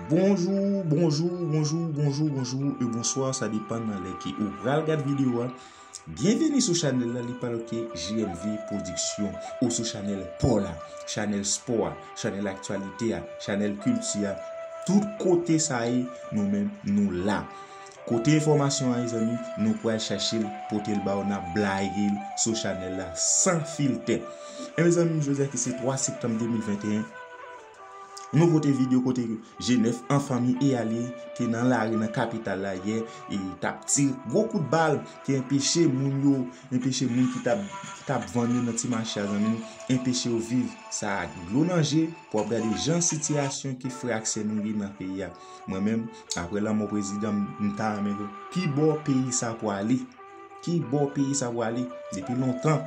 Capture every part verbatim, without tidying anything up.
Bonjou, bonjou, bonjou, bonjou, bonjou e bonswa, sa depann nan lè ke ou pral gad videyo a. Byenveni sou chanèl la, li pa lòt ke J M V Production, ou sou chanèl pa w la, chanèl spò a, chanèl aktyalite a, chanèl kilti a. Tout kote sa ye, nou menm, nou la. Kote enfòmasyon an, mezanmi, nou pral chache l, pote l ba w, n ap blayi l sou chanèl la san filtè. E mezanmi, jodi a ki se twa septanm de mil venteyen, nou pote videyo kote G nèf an fanmi e alye te nan lari nan kapital la yè e t ap tire gwo kout bal, te enpeche moun yo, enpeche moun ki t ap, ki t ap vann yo nan ti mache a, zanmi m, enpeche yo viv. Sa ak dlo nan je, pou w ap gade jan sitiyasyon ke frè ak sè nou ye nan peyi a. Mwen menm, apre lanmò prezidan m, m ta renmen wè ki bò peyi sa pwale. Ki bò peyi sa pwale? Depi lontan,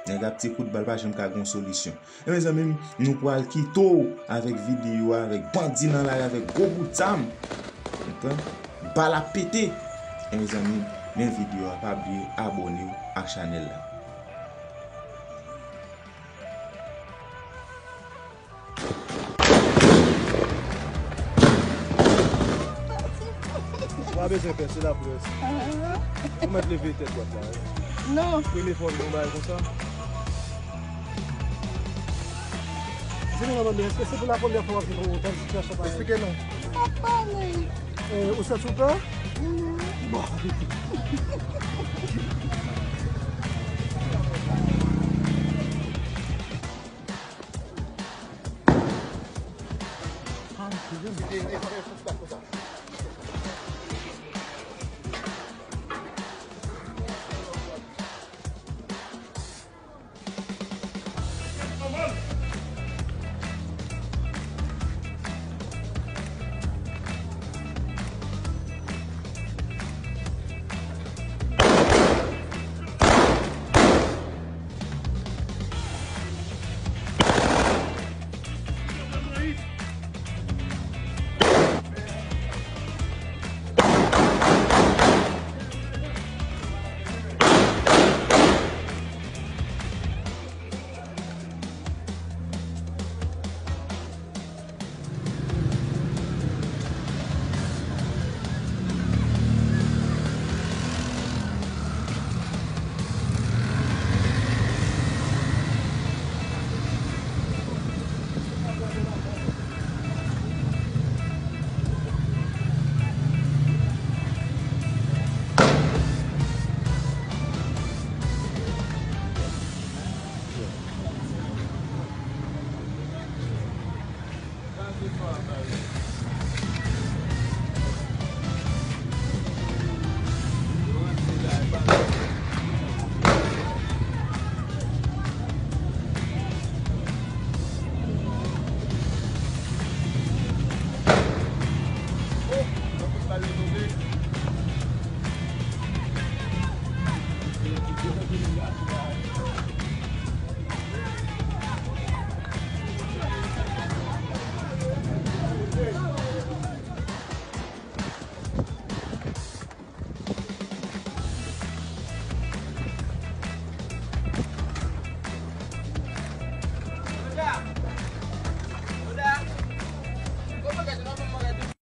nèg ap tire kout bal, pa janm ka gen yon solisyon. E mezanmi m, nou pral kite w avèk videyo a, avèk bandi nan lari, avèk gwo bout zam. Konprann? Bal ap pete. E mezanmi m, men videyo a, pa bliye abòne w ak chanèl la. Ou pa bezwen pè, se laprès. Ou mèt leve tèt dwat la, wi. Non. Premye fwa w vin yon bagay konsa? Di nou, manman, èske se pou la premyè fwa w ap viv yon tèl sitiyasyon parèy? Eksplike nou. Pa pale. Eh, ou santi w pè? Non. Bon.